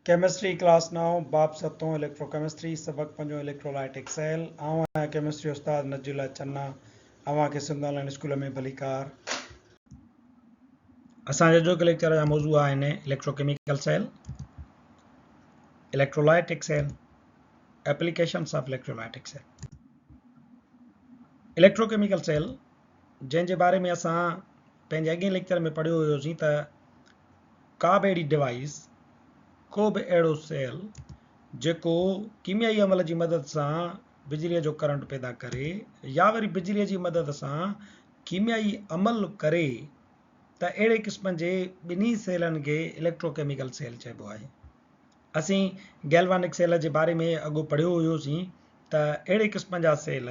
Chemistry class نائون، باب ستون، electro chemistry, سبق پنجون اليڪٽرولائٽڪ سيل. آئون آهيان ڪيمسٽري استاد نجي الله چنا، اوهان کي سنڌ آن لائين اسڪول ۾ ڀليڪار. اسان جا اڄوڪي ليڪچر جا موضوع آهن electrochemical cell, electrolytic cell, applications of electrolytic cell. Electrochemical cell جنهن جي باري ۾ اسان پنهنجي اڳئين ليڪچر ۾ پڙهيو هيوسين ته ڪا به اهڙي ڊوائيس، ڪو به اهڙو سيل جيڪو ڪيميائي عمل جي مدد سان بجليء جو ڪرنٽ پيدا ڪري يا وري بجليء جي مدد سان ڪيميائي عمل ڪري ته اهڙي قسم جي ٻنهي سيلن کي اليڪٽروڪيميڪل سيل چئبو آهي. اسين گيلوانڪ سيل جي باري ۾ اڳ پڙهيو هيوسين ته اهڙي قسم جا سيل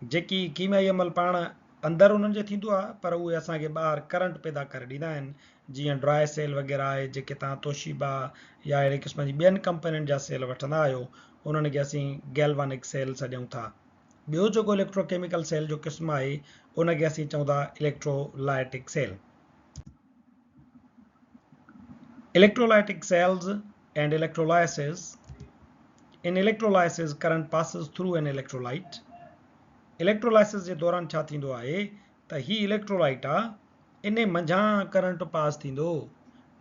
جيڪي ڪيميائي عمل پاڻ اندر انهن جي ٿيندو آهي پر اهي اسان کي ٻاهر ڪرنٽ پيدا ڪري ڏيندا آهن جيئن ڊراء سيل وغيره آهي جيڪي توهان توشيبا يا اهڙي قسم جي ٻين ڪمپنين جا سيل وٺندا آهيو انهن کي اسين گيلوانڪ سيل سڏيون ٿا. ٻيو جيڪو اليڪٽرو ڪيميڪل سيل جو قسم آهي ان کي اسين چئون ٿا electrolytic cell. Electrolytic cells and electrolysis In electrolysis current passes through an electrolyte Electrolysis جي دوران ڇا ٿيندو آهي ته هي اليڪٽرولائيٽ آ انهي منجهان ڪرنٽ پاس ٿيندو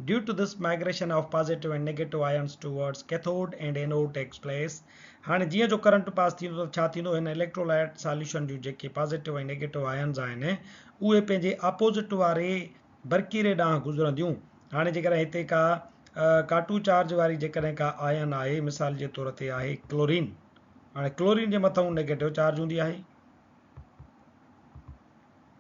Due to this migration of positive and negative ions towards cathode and anode takes place هاڻي جيئن جو ڪرنٽ پاس ٿيندو ته ڇا ٿيندو هن اليڪٽرولائيٽ ساليوشن جون جيڪي پازيٽو ۽ نيگيٽو آئنز آهن اهي پنهنجي اپوزٽ واري برڪيري ڏانهن گذرنديون. هاڻي جيڪڏهن هتي ڪا ڪاٽو چارج واري جيڪڏهن ڪا آئن آهي مثال جي طور تي آهي ڪلورين. هاڻي ڪلورين جي مٿئون نيگيٽو چارج هوندي آهي.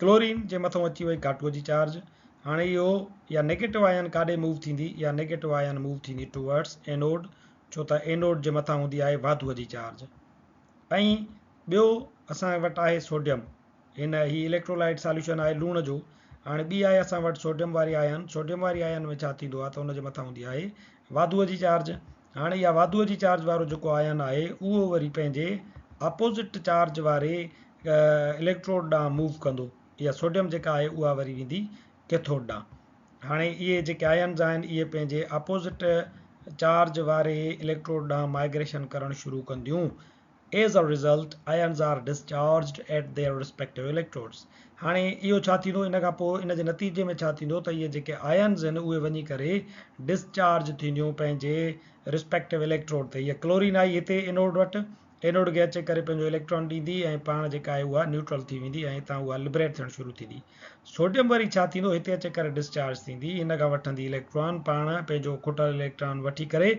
ڪلورين جي مٿئون اچي وئي ڪاٽوء جي چارج. هاڻي اهو يا نيگيٽو آئن ڪاڏي موو ٿيندي؟ اها نيگيٽو آئن موو ٿيندي ٽوورڊس اينوڊ ڇو ته اينوڊ جي مٿان هوندي آهي واڌوء جي چارج. ۽ ٻيو اسان وٽ آهي سوڊيم. هن هي اليڪٽرولائيٽ ساليوشن آهي لوڻ جو. هاڻي ٻي آهي اسان وٽ سوڊيم واري آئن. سوڊيم واري آئن ۾ ڇا ٿيندو آهي ته ان جي مٿان هوندي آهي واڌوء جي چارج. هاڻي اها واڌوء جي چارج وارو جيڪو آئن آهي اهو وري پنهنجي اپوزٽ چارج واري اليڪٽروڊ ڏانهن موو ڪندو. اها سوڊيم جيڪا آهي اها وري ويندي ڪيٿوڊ ڏانهن. هاڻي اهي جيڪي آئنز آهن اهي پنهنجي اپوزٽ چارج واري اليڪٽروڊ ڏانهن مائگريشن ڪرڻ شروع ڪنديون. As a result, ions are discharged at their respective electrodes. هاڻي اهو ڇا ٿيندو ان کان پوء ان جي نتيجي ۾ ڇا ٿيندو ته اهي جيڪي آئنز آهن اهي وڃي ڪري ڊسچارج ٿينديون پنهنجي ريسپيڪٽو اليڪٽروڊ تي. هيء ڪلورين آئي هتي اينوڊ وٽ اينوڊ کي اچي ڪري پنهنجو اليڪٽران ڏيندي ۽ پاڻ جيڪا آهي اها نيوٽرل ٿي ويندي ۽ هتان اها لبريٽ ٿيڻ شروع ٿيندي. سوڊيم وري ڇا ٿيندو هتي اچي ڪري ڊسچارج ٿيندي هن کان وٺندي اليڪٽران پاڻ پنهنجو کٽل اليڪٽران وٺي ڪري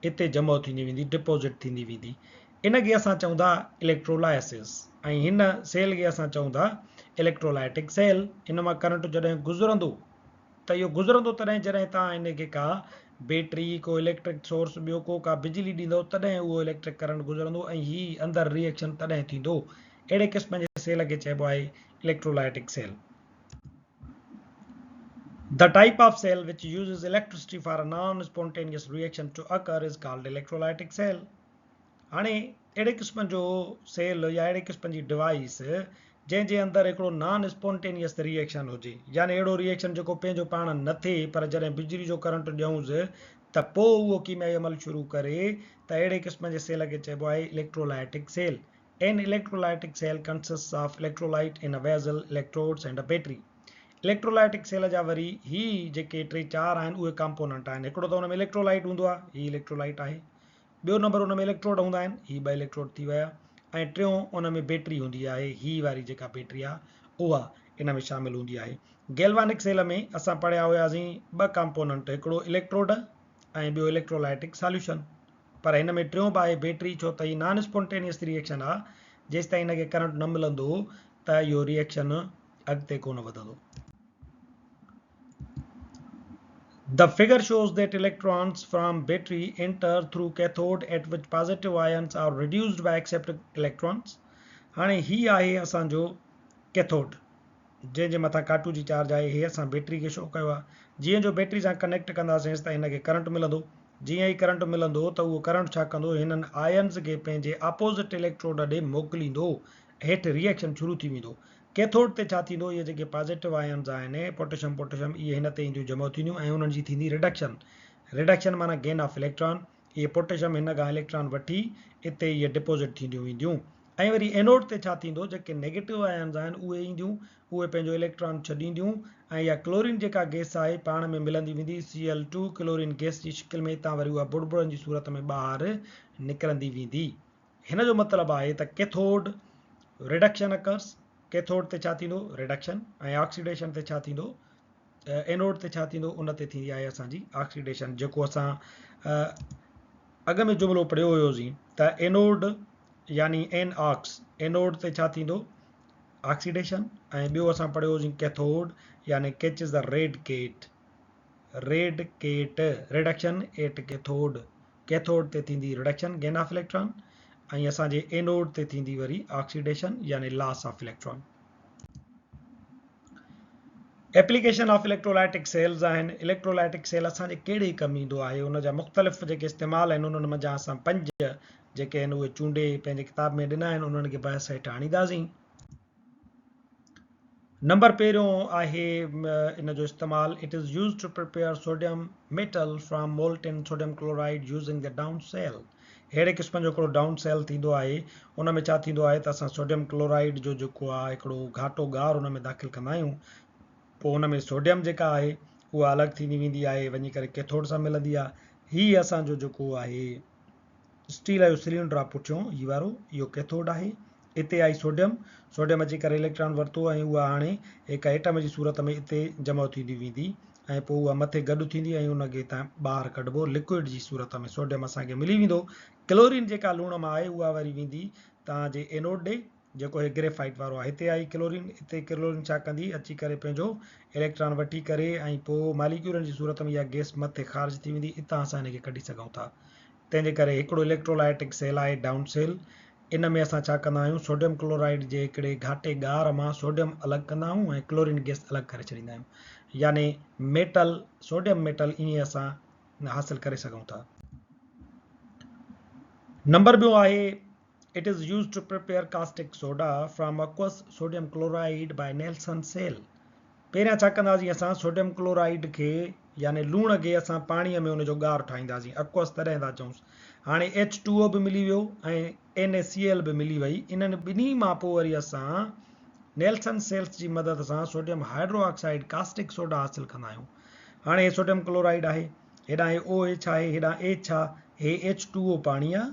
اتي جمع ٿيندي ويندي، Deposit ٿيندي ويندي. ان کي اسان چئون ٿا اليڪٽرولائسز ۽ هن سيل کي اسان چئون ٿا اليڪٽرولائٽڪ سيل. ان مان ڪرنٽ جڏهن گذرندو ته اهو گذرندو تڏهن جڏهن توهان ان کي ڪا بيٽري، ڪو اليڪٽرڪ سورس، ٻيو ڪو ڪا بجلي ڏيندؤ تڏهن اهو اليڪٽرڪ ڪرنٽ گذرندو ۽ هي اندر ري ايڪشن تڏهن ٿيندو. اهڙي قسم جي سيل کي چئبو آهي electrolytic cell. The type of cell which uses electricity for a non-spontaneous reaction to occur is called electrolytic cell. هاڻي اهڙي قسم جو سيل يا اهڙي قسم جي ڊوائيس جنهن جي اندر هڪڙو نان اسپونٽينيس ري ايڪشن هجي يعني اهڙو ري ايڪشن جيڪو پنهنجو پاڻ نه ٿئي پر جڏهن بجلي جو ڪرنٽ ڏيونس ته پوء اهو ڪيميائي عمل شروع ڪري ته اهڙي قسم جي سيل کي چئبو آهي electrolytic cell. An electrolytic cell consists of electrolyte in a vessel, electrodes and a battery. Electrolytic cell جا وري هي جيڪي ٽي چار آهن اهي ڪامپوننٽ آهن. هڪڙو ته ان ۾ اليڪٽرولائيٽ هوندو آهي، هي اليڪٽرولائيٽ آهي. ٻيو نمبر ان ۾ اليڪٽروڊ هوندا آهن، هي ٻه اليڪٽروڊ ٿي ويا ۽ ٽيون ان ۾ بيٽري هوندي آهي، هي واري جيڪا بيٽري آهي اها ان ۾ شامل هوندي آهي. گيلوانڪ سيل ۾ اسان پڙهيا هياسين ٻه ڪامپوننٽ هڪڙو اليڪٽروڊ ۽ ٻيو اليڪٽرولائيٽڪ ساليوشن. پر هن ۾ ٽيون به آهي بيٽري ڇو ته هي نان اسپونٽينيس ري ايڪشن آ جيستائين هن کي ڪرنٽ نه ملندو ته اهو ري ايڪشن اڳتي ڪونه وڌندو. The figure shows that electrons from battery enter through cathode at which positive ions are reduced by accepting electrons. هاڻي هي آهي اسان جو ڪيٿوڊ. جنهن جي مٿان ڪاٽو جي چارج آهي هي اسان بيٽري کي شو ڪيو آهي جيئن جو بيٽري سان ڪنيڪٽ ڪنداسينس ته هن کي ڪرنٽ ملندو جيئن ئي ڪرنٽ ملندو ته اهو ڪرنٽ ڇا ڪندو هنن آئنز کي پنهنجي اپوزٽ اليڪٽروڊ ڏي موڪليندو هيٺ ري ايڪشن شروع ٿي ويندو ڪيٿوڊ تي ڇا ٿيندو اهي جيڪي پازيٽو آئنز آهن پوٽيشم پوٽيشم اهي هن تي اينديون جمع ٿينديون ۽ انهن جي ٿيندي رڊڪشن رڊڪشن معنيٰ گين آف اليڪٽران. اهي پوٽيشم هن کان اليڪٽران وٺي اتي اهي ڊپوزٽ ٿينديون وينديون ۽ وري اينوڊ تي ڇا ٿيندو جيڪي نيگيٽو آئنز آهن اهي اينديون اهي پنهنجو اليڪٽران ڇڏينديون ۽ اها ڪلورين جيڪا گئس آهي پاڻ ۾ ملندي ويندي C L two chlorine gas جي شڪل ۾ اتان وري اها بڙبڙن جي صورت ۾ ٻاهر نڪرندي ويندي. هن جو مطلب آهي ته ڪيٿوڊ رڊڪشن اڪرس ڪيٿوڊ تي ڇا ٿيندو رڊڪشن ۽ آڪسيڊيشن تي ڇا ٿيندو اينوڊ تي ڇا ٿيندو ان تي ٿيندي آهي اسان جي آڪسيڊيشن جيڪو اسان اڳ ۾ جملو پڙهيو هيوسين ته اينوڊ يعني اين آڪس اينوڊ تي ڇا ٿيندو آڪسيڊيشن ۽ ٻيو اسان پڙهيو هوسين ڪيٿوڊ يعني catches the red cat red cat reduction at cathode cathode تي ٿيندي رڊڪشن گين آف اليڪٽران ۽ اسان جي اينوڊ تي ٿيندي وري آڪسيڊيشن يعني loss of electron. Application of electrolytic cells آهن اليڪٽرولائٽڪ سيل اسان جي ڪهڙي ڪم ايندو آهي ان جا مختلف جيڪي استعمال آهن انهن منجهان اسان پنج جيڪي آهن اهي چونڊي پنهنجي ڪتاب ۾ ڏنا آهن انهن کي بحث هيٺ آڻينداسين. نمبر پهريون آهي ان جو استعمال It is used to prepare sodium metal from molten sodium chloride using the Downs cell اهڙي قسم جو هڪڙو ڊائون سيل ٿيندو آهي ان ۾ ڇا ٿيندو آهي ته اسان سوڊيم ڪلورائيڊ جو جيڪو آهي هڪڙو گهاٽو ڳار ان ۾ داخل ڪندا آهيون پوء ان ۾ سوڊيم جيڪا آهي اها الڳ ٿيندي ويندي آهي وڃي ڪري ڪيٿوڊ سان ملندي آهي هي اسان جو جيڪو آهي اسٽيل جو سلينڊر آهي پٺيون هي وارو اهو ڪيٿوڊ آهي اتي آئي سوڊيم، سوڊيم اچي ڪري اليڪٽران ورتو ۽ اها هاڻي هڪ ايٽم جي صورت ۾ اتي جمع ٿيندي ويندي ۽ پوء اها مٿي گڏ ٿيندي ۽ ان کي هتان ٻاهر ڪڍبو لڪوئڊ جي صورت ۾ سوڊيم اسان کي ملي ويندو. ڪلورين جيڪا لوڻ مان آهي اها وري ويندي توهان جي اينوڊ ڏي جيڪو هي گريفائيٽ وارو آهي هتي آئي ڪلورين اتي ڪلورين ڇا ڪندي اچي ڪري پنهنجو اليڪٽران وٺي ڪري ۽ پوء ماليڪيولن جي صورت ۾ اها گئس مٿي خارج ٿي ويندي اتان اسان هن کي ڪڍي سگهون ٿا تنهن جي ڪري هڪڙو اليڪٽرولائٽڪ سيل آهي ڊائون سيل ان ۾ اسان ڇا ڪندا آهيون سوڊيم ڪلورائيڊ جي هڪڙي گهاٽي ڳار مان سوڊيم الڳ ڪندا آهيون ۽ ڪلورين گئس الڳ ڪري ڇڏيندا آهيون يعني ميٽل سوڊيم ميٽل ائين اسان حاصل ڪري سگهون ٿا. نمبر ٻيون آهي It is used to prepare caustic soda from aqueous sodium chloride by Neelsen cell. پهريان ڇا ڪنداسين اسان سوڊيم ڪلورائيڊ کي يعني لوڻ کي اسان پاڻيء ۾ ان جو ڳار ٺاهينداسين اڪوس تڏهن ٿا چئونس هاڻي ايڇ ٽو او به ملي ويو ۽ اين اي سي ايل به ملي وئي انهن ٻنهي مان پوء وري اسان نيلسن سيلس جي مدد سان sodium hydro oxide caustic soda حاصل ڪندا آهيون هاڻي هي سوڊيم ڪلورائيڊ آهي هيڏانهن هي او ايڇ آهي هيڏانهن ايڇ آهي هي ايڇ ٽو او پاڻي آهي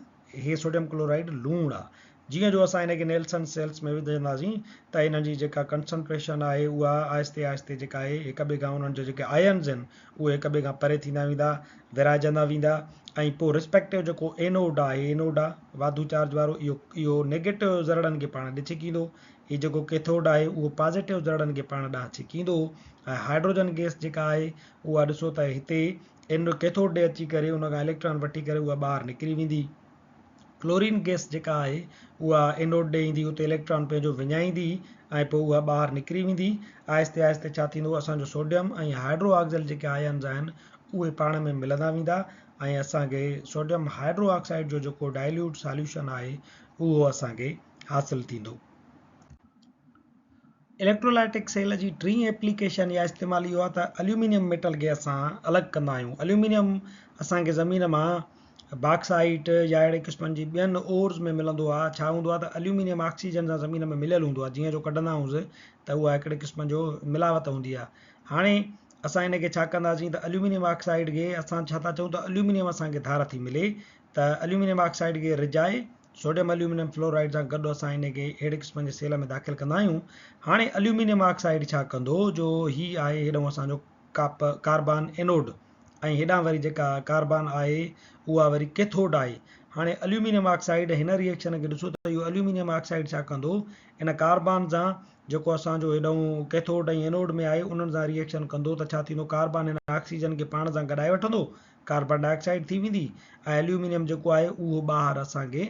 هي سوڊيم ڪلورائيڊ لوڻ آ. جيئن جو اسان هن کي نيلسن سيلس ۾ وجهنداسين ته انهن جي جيڪا ڪنسنٽريشن آهي اها آهستي آهستي جيڪا آهي هڪ ٻئي کان انهن جا جيڪي آئنز آهن اهي هڪ ٻئي کان پري ٿيندا ويندا ورهائجندا ويندا ۽ پوء رسپيڪٽو جيڪو اينوڊ آهي اينوڊ آ واڌو چارج وارو اهو اهو نيگيٽو ذرڙن کي پاڻ ڏي ڇڪيندو هي جيڪو ڪيٿوڊ آهي اهو پازيٽو ذرڙن کي پاڻ ڏانهن ڇڪيندو ۽ هائڊروجن گئس جيڪا آهي اها ڏسو ته هتي ان ڪيٿوڊ ڏي اچي ڪري ان کان اليڪٽران وٺي ڪري اها ٻاهر نڪري ويندي. ڪلورين گئس جيڪا آهي اها اينوڊ ڏي ايندي اتي اليڪٽران پنهنجو وڃائيندي ۽ پوء اها ٻاهر نڪري ويندي. آهستي آهستي ڇا ٿيندو اسان جو سوڊيم ۽ هائڊرو آڪسائيڊ جيڪي آئنز آهن اهي پاڻ ۾ ملندا ويندا ۽ اسان کي سوڊيم هائڊرو آڪسائيڊ جو جيڪو ڊائليوٽ ساليوشن آهي اهو اسان کي حاصل ٿيندو. اليڪٽرولائٽڪ سيل جي ٽين ايپليڪيشن يا استعمال اهو آهي ته اليومينيم ميٽل کي اسان الڳ ڪندا آهيون. اليومينيم اسان کي زمين مان باڪسائيٽ يا اهڙي قسمن جي ٻين اورز ۾ ملندو آهي. ڇا هوندو آهي ته اليومينيم آڪسيجن سان زمين ۾ مليل هوندو آهي جيئن جو ڪڍندا آهيونس ته اها هڪڙي قسم جو ملاوت هوندي آهي. هاڻي اسان ان کي ڇا ڪنداسين ته اليومينيم آڪسائيڊ کي اسان ڇا ٿا چئون ته اليومينيم اسان کي ڌار ٿي ملي ته اليومينيم آڪسائيڊ کي رجائي سوڊيم اليومينيم فلورائيڊ سان گڏ اسان ان کي اهڙي قسم جي سيل ۾ داخل ڪندا آهيون. هاڻي اليومينيم آڪسائيڊ ڇا ڪندو جو هي آهي هيڏانهن اسان جو ڪاربان اينوڊ ۽ هيڏانهن وري جيڪا ڪاربان آهي اها وري ڪيٿوڊ آهي. هاڻي اليومينيم آڪسائيڊ هن ريئيڪشن کي ڏسو ته اهو اليومينيم آڪسائيڊ ڇا ڪندو ان ڪاربان سان جيڪو اسان جو هيڏانهن ڪيٿوڊ ۽ اينوڊ ۾ آهي انهن سان ريئيڪشن ڪندو ته ڇا ٿيندو ڪاربان هن آڪسيجن کي پاڻ سان گڏائي وٺندو ڪاربان ڊاء آڪسائيڊ ٿي ويندي ۽ اليومينيم جيڪو آهي اهو ٻاهر اسان کي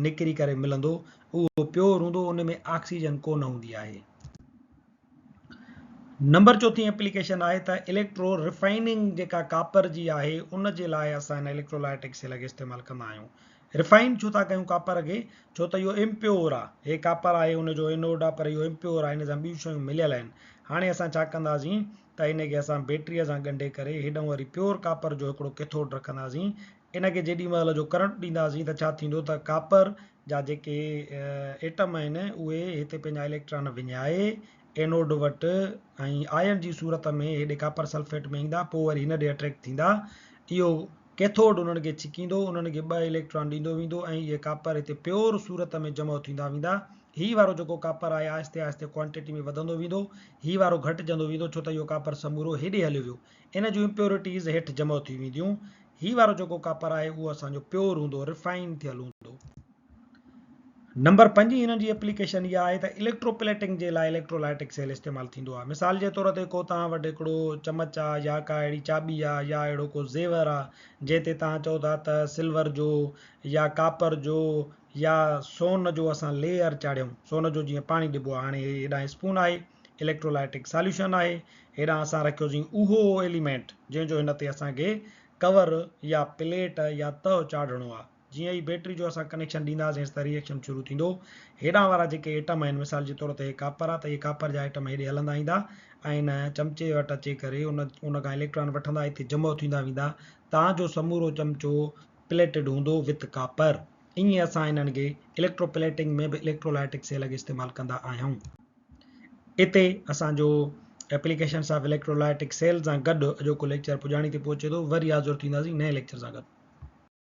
نڪري ڪري ملندو اهو پيور هوندو ان ۾ آڪسيجن ڪو نه هوندي آهي. نمبر چوٿين ايپليڪيشن آهي ته اليڪٽرو ريفائننگ جيڪا ڪاپر جي آهي ان جي لاء اسان هن اليڪٽرولائٽڪ سيل کي استعمال ڪندا آهيون. ريفائن ڇو ٿا ڪيون ڪاپر کي ڇو ته اهو امپيور آهي هي ڪاپر آهي ان جو اينوڊ آهي پر اهو امپيور آهي ان سان ٻيون شيون مليل آهن هاڻي اسان ڇا ڪنداسين ته ان کي اسان بيٽريء سان ڳنڍي ڪري هيڏانهن وري پيور ڪاپر جو هڪڙو ڪيٿوڊ رکنداسين. ان کي جيڏي مهل جو ڪرنٽ ڏينداسين ته ڇا ٿيندو ته ڪاپر جا جيڪي ايٽم آهن اهي هتي پنهنجا اليڪٽران وڃائي اينوڊ وٽ ۽ آئن جي صورت ۾ هيڏي ڪاپر سلفيٽ ۾ ايندا پوء وري هن ڏي اٽريڪٽ ٿيندا. اهو ڪيٿوڊ انهن کي ڇڪيندو، انهن کي ٻه اليڪٽران ڏيندو ويندو ۽ اهي ڪاپر هتي پيور صورت ۾ جمع ٿيندا ويندا. هي وارو جيڪو ڪاپر آهي آهستي آهستي ڪوانٽيٽي ۾ وڌندو ويندو، هي وارو گهٽجندو ويندو ڇو ته اهو ڪاپر سمورو هيڏي هليو ويو. ان جون امپيورٽيز هيٺ جمع ٿي وينديون. هي وارو جيڪو ڪاپر آهي اهو اسان جو پيور هوندو، ريفائن ٿيل هوندو. نمبر پنجين هنن جي ايپليڪيشن اها آهي ته اليڪٽروپليٽنگ جي لاء اليڪٽرولائٽڪ سيل استعمال ٿيندو آهي. مثال جي طور تي ڪو توهان وٽ هڪڙو چمچ آهي يا ڪا اهڙي چاٻي آهي يا اهڙو ڪو زيور آهي جنهن تي توهان چئو ٿا ته سلور جو يا ڪاپر جو يا سون جو اسان ليئر چاڙهيون، سون جو جيئن پاڻي ڏبو آهي، هاڻي هي هيڏانهن اسپون آهي، اليڪٽرولائٽڪ ساليوشن آهي، هيڏانهن اسان رکيوسين اهو ايليمينٽ جنهن جو هن تي اسان کي ڪور يا پليٽ يا تهه چاڙهڻو آهي. جيئن ئي بيٽري جو اسان ڪنيڪشن ڏينداسينس ته ري ايڪشن شروع ٿيندو. هيڏانهن وارا جيڪي ايٽم آهن مثال جي طور تي هي ڪاپر آهي ته اهي ڪاپر جا ايٽم هيڏي هلندا ايندا ۽ ان چمچي وٽ اچي ڪري ان ان کان اليڪٽران وٺندا هتي جمع ٿيندا ويندا تان جو سمورو چمچو پليٽيڊ هوندو وٿ ڪاپر. ائين اسان انهن کي اليڪٽرو پليٽنگ ۾ به اليڪٽرولائٽڪ سيل کي استعمال ڪندا آهيون. اتي اسان جو ايپليڪيشنس آف اليڪٽرولائٽڪ سيل سان گڏ اڄوڪو ليڪچر پڄاڻي تي پهچي ٿو. وري حاضر ٿينداسين نئين ليڪچر سان گڏ.